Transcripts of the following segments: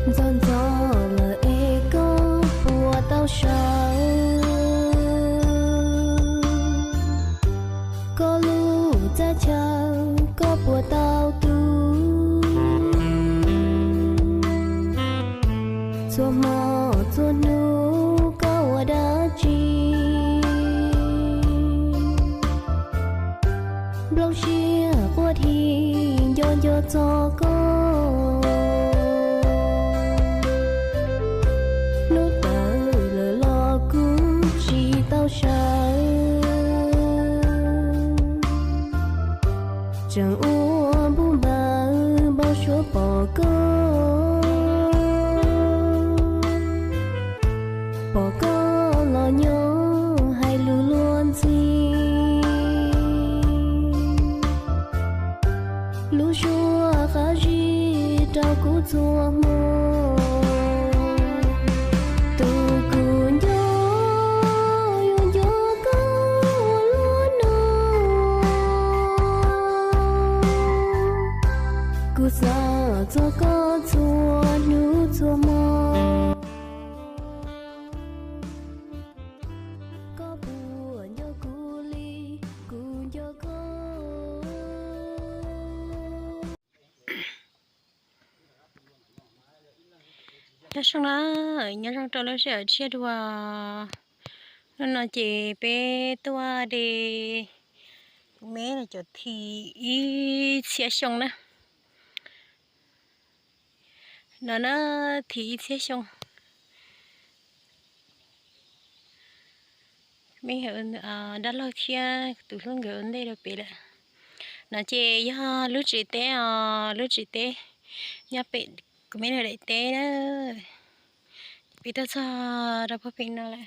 Ntxov ntxov lawm es koj puas tau sawv? Koj lub txaj chaw koj puas tau tu? Txhua hmo txhua hnub koj ua dab tsi? Nplooj siab quaj dhi nco nco txog koj. Hnub tawm lawm los kuv tsis tau sawv. Tseem ua npuj npaws npau suav pom koj, pom koj los nyob hais lus luag ntxhi. Lub suab qab zib rau kuv txhua hmo. Tus kuv nco yuav nco koj ua luaj no. Kuv xav txog koj txhua hnub txhua hmo. Koj puas nco kuv li kuv nco koj? Nyob zoo na, nyob zoo rau lub sij hawm tshiab dua. Hnub no ces peb tuaj de kuv me los cov thim ib txhiab xyoo na. No na, thim ib txhiab xyoo. Me dab laug thiab tus hlub nkawd ua ntej rau pem lawm. No ces yog lub tsev teb os, lub tsev teb nyob pem kuv me daim teb na. Peb tuaj txog rau puag pem no lawm.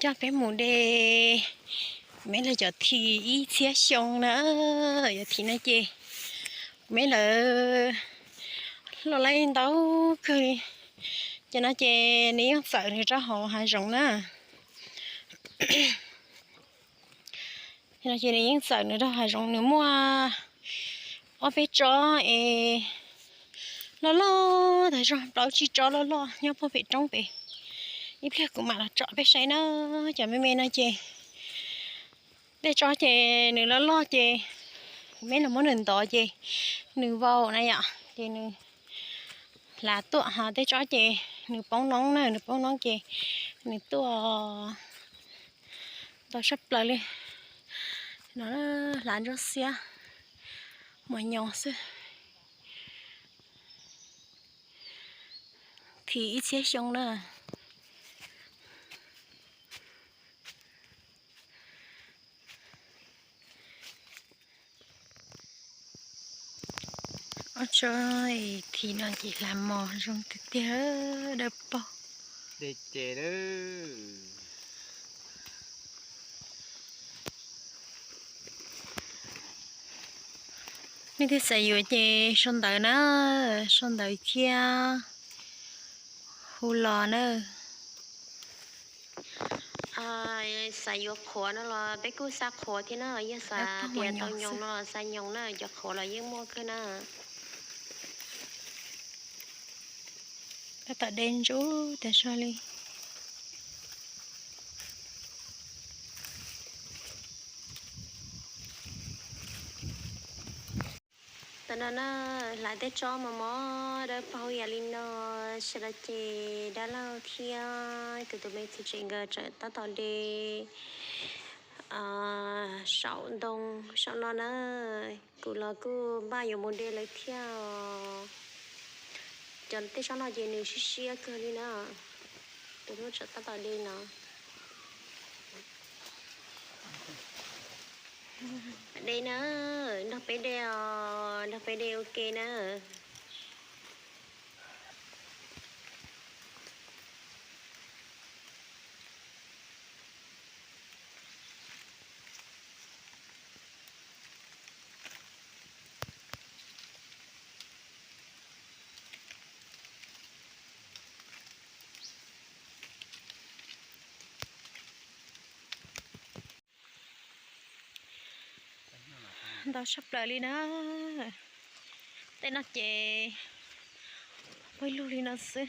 Coj peb mus de kuv me los cov thim ib txhiab xyoo na. Cov thim no ces kuv me lawv los laij ntau kawg li. Ces no ces nws yeej txawm nws rau hauv hav zoov na. No ces nws yeej txawm nws rau hav zoov, nws muaj ob peb tsob es loj loj tas zog, plaub tsib tsob loj loj nyob puag pem roob pem. Ib pliag kuv mam los tsom peb saib na. Cov me me no ces tej tsob ces nws loj loj ces kuv me los muab nws ntov ces nws vau na yom, ces nws hlav tuaj. Ho tej tsob ces nws poob noob na, nws poob noob ces nws tuaj ntau tshaj plaws li. No hlav ntsuab xiab mos nyoos xwb. Thim ib txhiab xyoo na. Ob tsob thim no ces hlav mos zoo tiag tiag, dawb paug. Nej twg xav yuav ces sau ntawv na, sau ntawv thiab hu los na. Xav yuav qhuav no los peb kuj xa qhuav thiab na, yog xav tias tau nyoos no los xa nyoos na, cov qhuav los yeej muaj kawg na. Tab tom de ntsuj tas zog li. Tam no na, hlav tej tsob mos mos dawb paug yam li no, sawv daws ces dab laug thiab kuv tus me txiv tsev nkawd tseem tab tom de saum ntoo saum no na. Kuv los kuj npaj yuav mus de lawv thiab os. Cov tej tsob no ces nws siab siab kawg li na. Tus hlub tseem tab tom de no. De na, nrog peb de os, nrog peb de ua ke na. Ntau tshaj plaws li na. Tej no ces pawg lug li no xwb.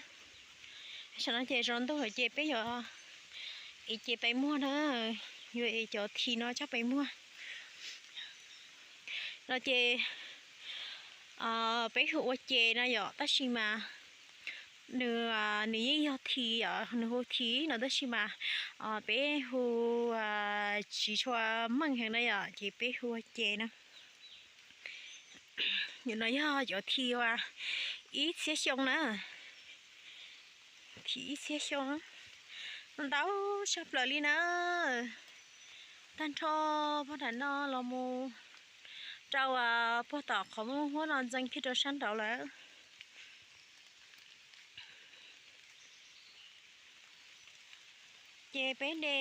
Saum no ces zoo ntuj lawm ces peb yuav ev ces pais muag na, yuav ev cov thi no coj pais muag. No ces peb hu ua ces no yom, tab sis mas nws, nws yeej yog thi yom, nws hu thi no tab sis mas peb hu tsis tshua meej heev na yom, ces peb hu ua ces na. Yus no yog cov thi uas ib txhiab xyoo na, thi ib txhiab xyoo, ntau tshaj plaws li na. Tag nrho puag nram no los mus rau puag tom qhov muaj huab no ntxeev kiag rau sab nraud lawm. Ces peb de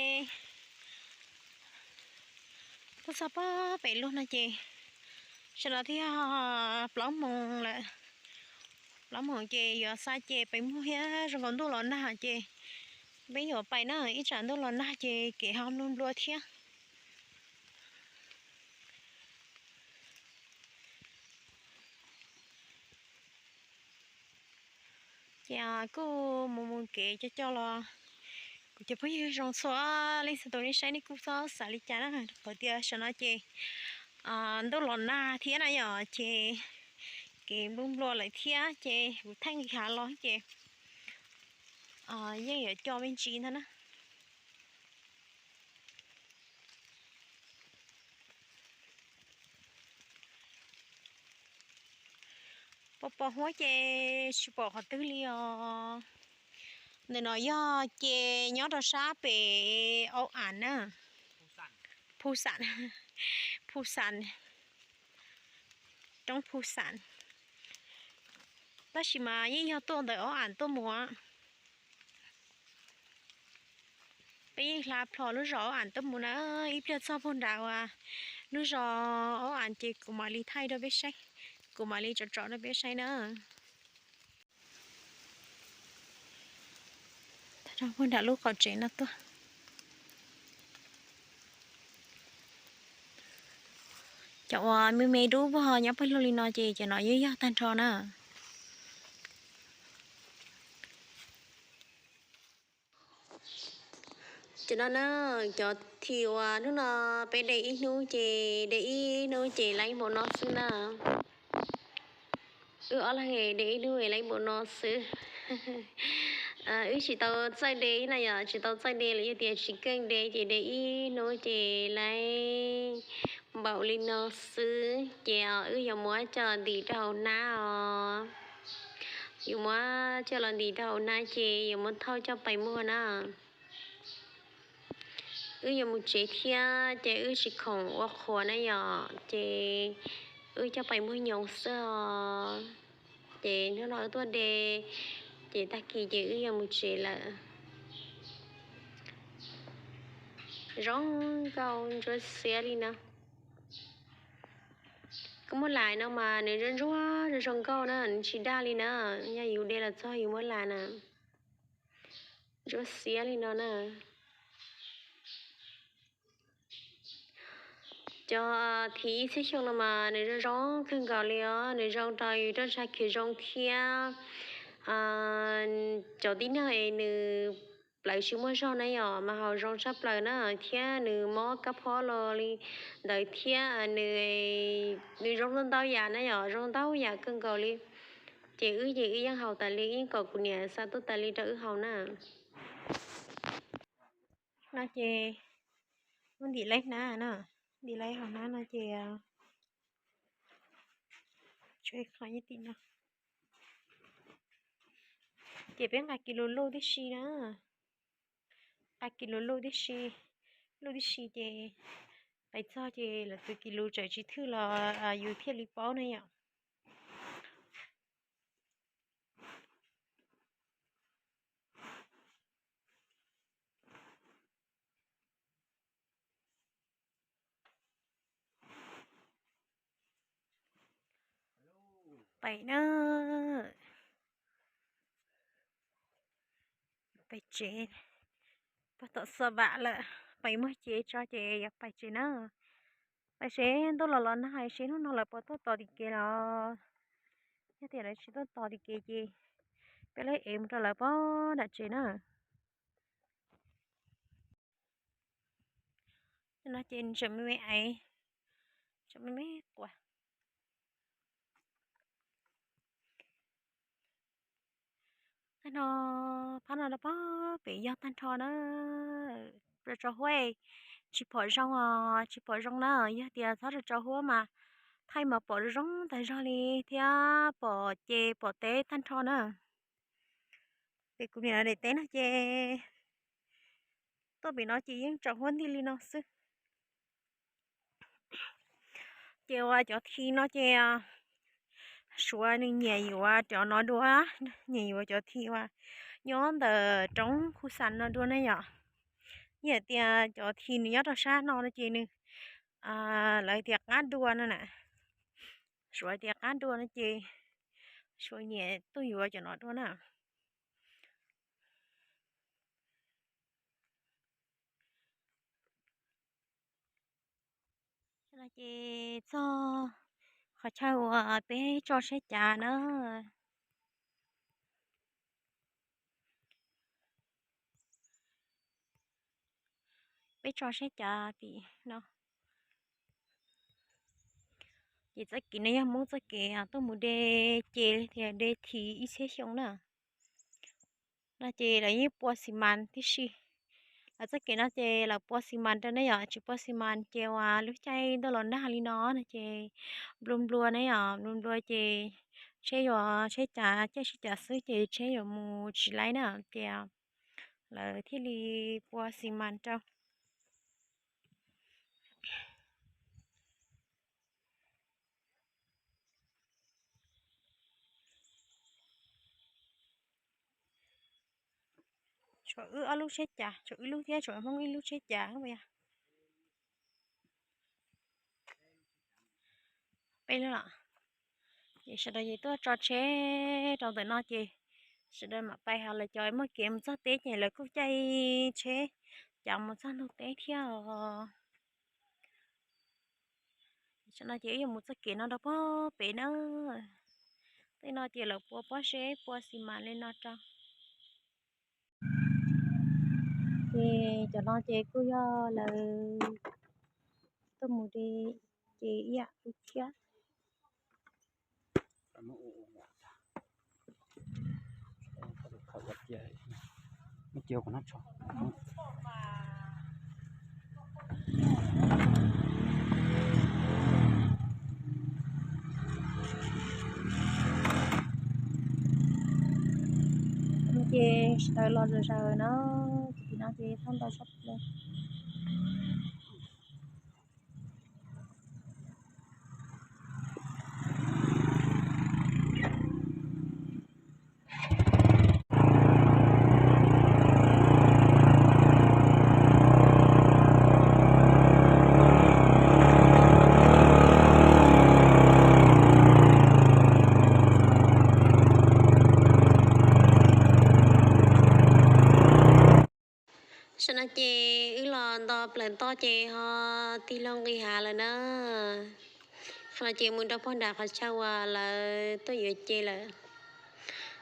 tuaj txog pob pem luag no ces sawv los twb yog plaub moos lawm. Plaub moos ces yuav xa ces pais muag thiab, zoo nkaus ntuj los nag ces peb yuav pais na, ib tsam ntuj los nag ces kev ho nplua nplua thiab. Ces kuj mus mus kev coj coj los, kuv cov phooj ywg zoo txhua leej txhua tus nej saib nej kuj txhob xav li cas na, qhov tias saum no ces ntuj los nag thiab na yom, ces kev nplua nplua lawm thiab ces kuv thaij nqis hav los ces yeej yuav coj me ntsis ntag na. Pos pos huab ces tsis pom qhov twg li os. Ntawm no yog ces nyob rau sab pem Aub Am na, Phu Xam, Phu Xam, roob Phu Xam. Tab sis mas yeej yog tuaj ntawm Aub Am tuaj mus. Peb yeej hla plho lub zos Aub Am tuaj mus na, ib pliag txog puag nrad uas lub zos Aub Am ces kuv mam li thaij rau peb saib, kuv mam li tsom tsom rau peb saib na. Puag nram lub qaum tsev no tuaj. Cov uas me me dub vog nyob pawg lug li no ces cov no yeej yog tag nrho na. Cov no na, cov thi uas hnub no peb de ib hnub ces de ib hnub ces laib npaum no xwb na. Wb ob leeg de ib hnub laib npaum no xwb. Wb tsis tau txawj de na yom, tsis tau txawj de los yog tias tsis keej de ces de ib hnub ces laib npaum li no xwb ces wb yuav muab coj ntim rau hauv hnab os. Yuav muab coj los ntim rau hauv hnab ces yuav muab thauj coj pais muag na. Wb yuav mus tsev thiab ces wb tsis khoom ua qhuav na yom, ces wb coj pais muag nyoos xwb os. Ces hnub no wb tuaj de, ces tag kis ces wb yuav mus tsev lawm. Zoo nkauj ntsuab xiab li no. Koj muab lais no mas nws ntsuab ntsuab zoo nkauj na, nws tsis daj li na. Yog yus de los txog yus muab lais na, ntsuab xiab li no na. Cov thiv ib txhiab xyoo no mas nws zoo zoo kawg nkaus li os, nws zoo rau yus roj ntsha khiav zoo thiab. Cov tib neeg es nws plawv tsis muaj zog na yom, mas haus zoo tshaj plaws na, thiab nws mob kab phob los li ntawd thiab, nws, nws zoo ntau ntau yam na yom, zoo ntau yam kawg nkaus li. Ces wb ces wb yeej haus tas li, yeej kom kuv niam xa tuaj tas li rau wb haus na. No ces muab ntim laib hnab na, ntim laib hauv hnab no ces tshuav ib qho nyob tim no. Ces peb nqa kis lus luj tib si na, nqa kis lus luj tib si, luj tib si ces pais txog ces lawv tus kis lus txawm tsis thwj los yus thiaj li paub na yom. Pais na, pais tsev, pais tom xo vam lawm, pais muag cev tso ces yuav pais tsev na. Pais seb ntuj los los nag seb hnub no lawv puas tuaj tos tim kev los. Yog tias lawv tsis tuaj tos tim kev ces peb lawv ev mus rau lawv pem nram tsev na. No ces tseem me me aiv, tseem me me quas. Tag no, phab no rau pem yog tag nrho na. Rau tso huab tsis pom zoo os, tsis pom zoo na. Yog tias txhob rau tso huab mas thaij mas pom zoo tag zog li thiab pom ces pom teb tag nrho na. Ces kuv niam daim teb no ces tuaj pem no ces yeej tso huab nti li no xwb. Ces uas cov thi no ces Suav nws nyiam yuav cov no dua, nyiam yuav cov thi uas nyob ntawm roob Khu Xas no dua ne yom. Nyiam tias cov thi nws nyob rau sab no no ces nws, lawv tias qab dua no na. Suav tias qab dua no ces Suav nyiam tuaj yuav cov no dua na. No ces txog qhov chaw uas peb tso seb cav na. Peb tso seb cav tim no. Ces txoj kev no yog Hmoob txoj kev tuaj mus de ces thiab de thi ib txhiab xyoo na. No ces lawv yeej pua xi mas tib si. Lawv txoj kev no ces lawv pua xi mas rau ne yom, tsis pua xi mas ces uas lub caij ntuj los nag li no no ces nplua nplua ne yom, nplua nplua ces tsheb yuav, tsheb cav, caij tsheb cav xwb ces tsheb yuav mus tsis laib na ces lawv thiaj li pua xi mas rau. Tshuav wb ob lub tsheb cav, tshuav wb lub thiab tshuav Hmoob ib lub tsheb cav. Peb lub los. Ces sawv daws ces tuaj tso tsheb rau ntawm no ces sawv daws mam pais, ho lawv cov muaj kev mus txog teb ces lawv kuj caij tsheb cav mus txog ntug teb thiab os. Tam no ces wb yuav mus txoj kev no rau pem na. Tej no ces lawv pua pob zeb pua xi mas li no rau. Ces cov no ces kuj yog lawv tuaj mus de ces ib yam li thiab. Ces sawv daws los zom zaws na, ces tim no ces thaj ntau tshaj plaws. Tam no ces wb los nto plaws toj ces ho tig hlo nqis hav lawm na. Qhov no ces mus rau pog nram qhov chaw uas lawv tuaj yuav ce lawm.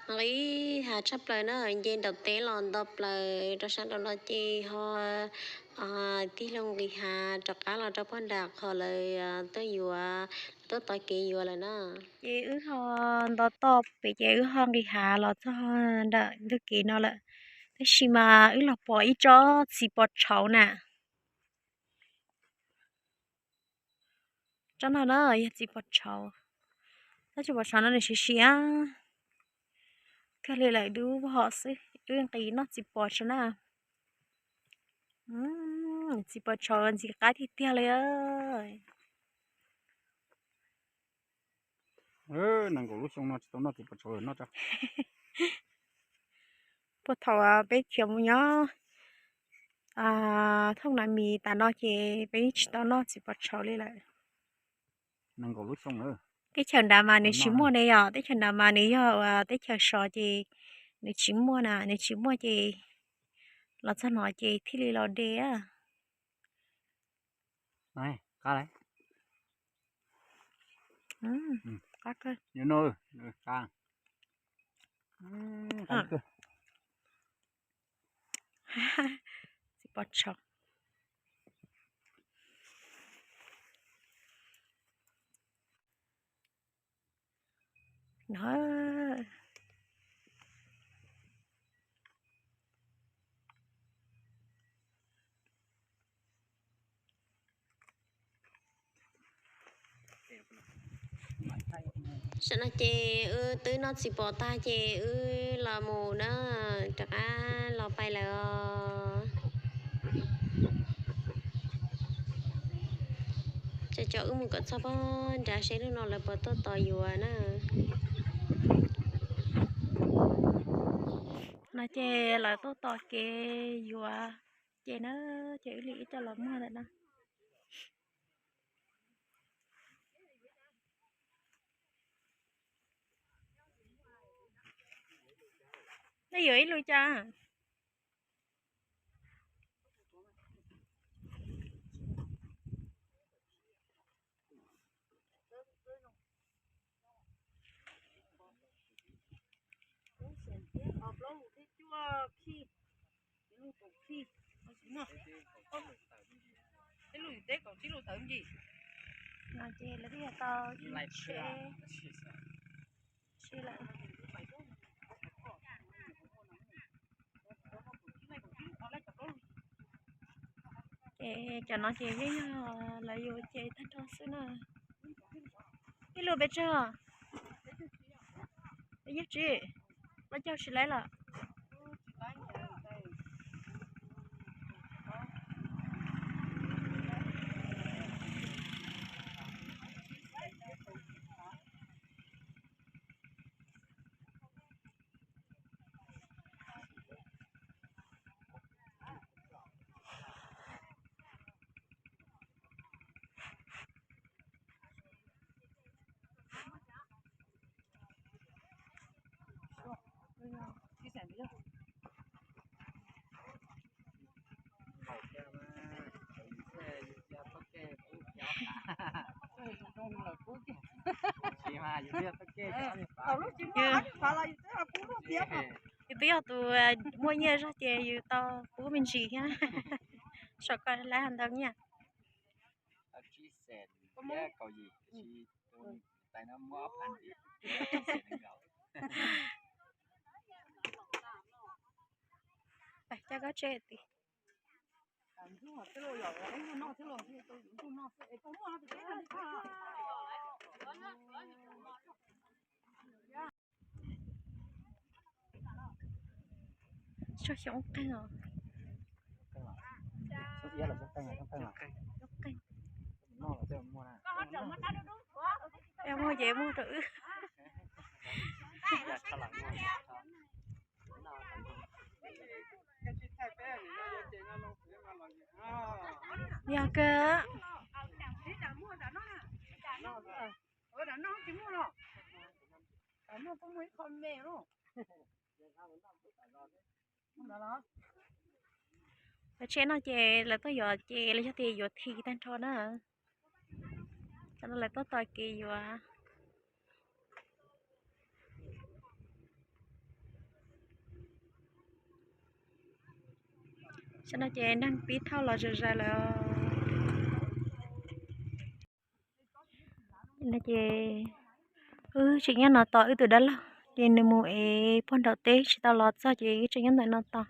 Nqis hav tshaj plaws na, nce nraum teb los nto plaws rau sab nraum no ces ho tig hlo nqis hav rov qab los rau pog nram qhov lawv tuaj yuav, tuaj tos kev yuav lawm na. Ces wb ho nto toj pem ces wb ho nqis hav los txog nram ntug kev no lawm. Tab sis mas wb los pom ib tsob txiv pos tshauv na. Tsob no na yog txiv pos tshauv. Tsob txiv pos tshauv no nws siav siav kawg li lawm, dub hom xwb, wb nqis noj txiv pos tshauv na. Txiv pos tshauv ntxim qab tiag tiag li. Nees nkaum lub xyoo no tsis tau noj txiv pos tshauv noj tso. Puag thaum peb khiav mus nyob thooj Nas Mis tas no ces peb tsis tau noj txiv pos tshauv li lawm. Nees nkaum lub xyoo. Teb chaws nrad mas nws tsis muaj ne yom, teb chaws nrad mas nws yog teb chaws sov ces nws tsis muaj na, nws tsis muaj ces los txog no ces thiaj li los de. Qab lawm. Qab kawg. Yuav no, qab. Txiv pov tshau. No. Tam sim no ces wb twb noj txiv pov tag ces wb los mus na, rov qab los pais lawm os. Ces cov wb mus kom txog pob nrad seb hnub no lawv puas tuaj tos yuav na. No ces lawv tuaj tos kev yuav ces na, ces wb li wb coj los muag ntawm no. Nej yuav ib lus cas? Tej lus yus teb kaum tsib lus tawv ncig. No ces lawv twb yog tau ib tsheb si lawm. Ces cov no ces yeej yog lawv yuav ces tag nrho xwb na. Ib lus pes tsawg? Peb caug tsib, plaub caug tsis laib lawm. Yus twb yog tus muaj nyiaj zog ces yus tau pub me ntsis thiab. Saum ko lawv hais ntau nyiaj. Coj koj tseg tim. Tsob xyoob qeeg os. Xyoob qeeg. Muag ces muag rau wb. Yog kawg. Lawv tsheb no ces lawv tuaj yuav ces lawv yog tias yuav thi tag nrho na. Tam no lawv tuaj tos kev yuav. Tam no ces neeg pib thauj los zom zaws lawm. No ces wb tseem nyob no tos wb tus dab laug, ces nws mus ev pog nraum teb tsis tau los txog ces wb tseem nyob ntawm no tos.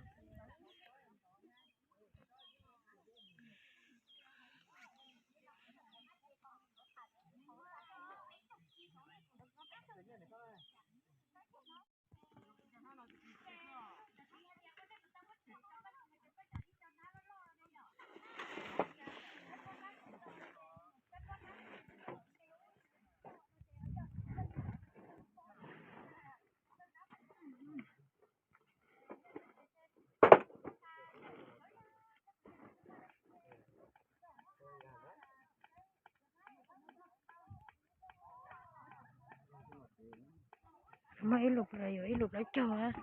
Muaj ib lub plaub, yuav ib lub plaub caug.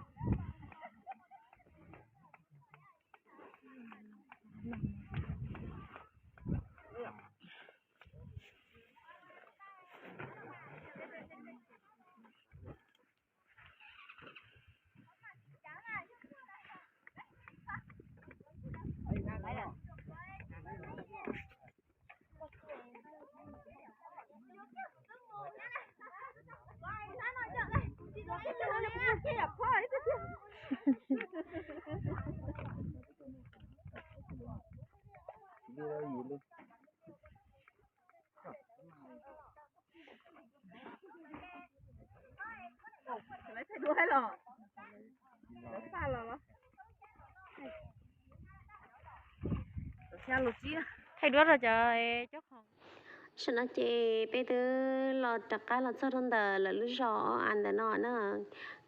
Thaij duab rau cov, cov qhov. Tam sim no ces peb twb los rov qab los txog rau ntawm lawv lub zos ob av ntawm no na.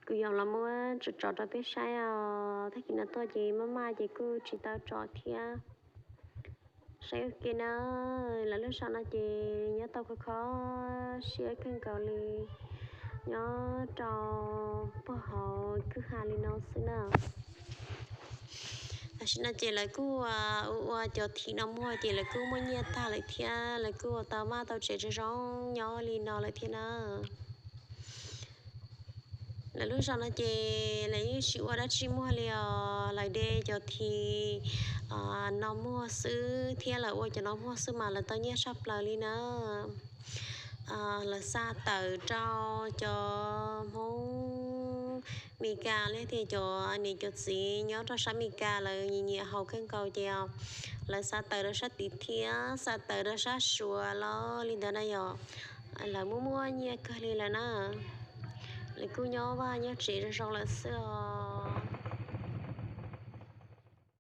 Kuv yuav los muab tsom tsom rau peb saib os. Tag kis no tuaj ces maj maj ces kuj tsis tau tsom thiab. Saib ua ke na, lawv lub zos no ces nyob tau khov kho siab kawg nkaus li, nyob rau puag hauv kwj ha li no xwb na. Tam sim no ces lawv kuj ua, ua cov thim no muag ces lawv kuj muaj nyiaj tag lawm thiab, lawv kuj ua tau vaj tau tsev zoo zoo nyob li no lawm thiab na. Lawv lub zos no ces lawv yeej tsis ua dab tsi muag li os, lawv de cov thim no muag xwb thiab lawv ua cov no muag xwb mas lawv tau nyiaj tshaj plaws li na. Lawv xa tawm rau cov Hmoob Mes Kas li tias cov niam cov txiv nyob rau sab Mes Kas lawv nyiam nyiam haus kawg nkaus ces lawv xa tawm rau sab tid thiab xa tawm rau sab Suav los li ntawd na yom. Lawv muaj muaj nyiaj kawg li lawm na. Lawv kuj nyob vaj nyob tsev zoo zoo lawm xwb os.